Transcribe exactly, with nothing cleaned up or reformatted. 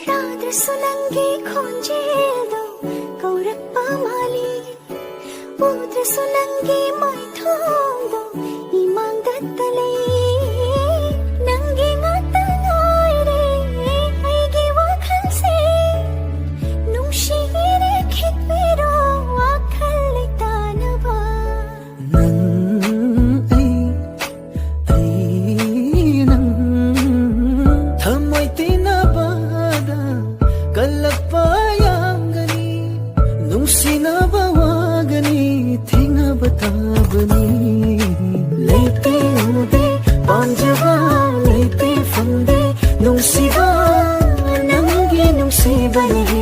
ꯇꯥꯗ꯭ꯔꯁꯨ ꯅꯪꯒꯤ ꯈꯣꯟꯖꯦꯜꯗꯣ ꯀꯧꯔꯛꯄ ꯃꯥꯜꯂꯤ, ꯎꯗ꯭ꯔꯁꯨ ꯅꯪꯒꯤ ꯃꯥꯏꯊꯣꯡꯗꯣ ꯏꯃꯥꯡꯗꯇ ꯂꯩ꯫ ꯅꯪꯒꯤ ꯉꯥꯛꯇ ꯉꯥꯏꯔꯦ ꯑꯩꯒꯤ ꯋꯥꯈꯜꯁꯦ, ꯅꯨꯡꯁꯤꯔꯦ ꯈꯤꯛꯄꯤꯔꯣ ꯋꯥꯈꯜ ꯂꯩꯇꯥꯅꯕ꯫ ꯅꯪ ꯑꯩ, ꯑꯩ ꯅꯪ ꯊꯃꯣꯏ ꯇꯤꯟꯅꯕꯗ ꯀꯜꯂꯛꯄ ꯌꯥꯝꯒꯅꯤ, ꯅꯨꯡꯁꯤꯅꯕ ꯋꯥꯒꯅꯤ, ꯊꯦꯡꯅꯕ ꯇꯥꯕꯅꯤ꯫ ꯂꯩꯇꯦ ꯎꯗꯦ ꯄꯥꯝꯖꯕ, ꯂꯩꯇꯦ ꯐꯪꯗꯦ ꯅꯨꯡꯁꯤꯕ, ꯅꯪꯒꯤ ꯅꯨꯡꯁꯤꯕꯅꯤ꯫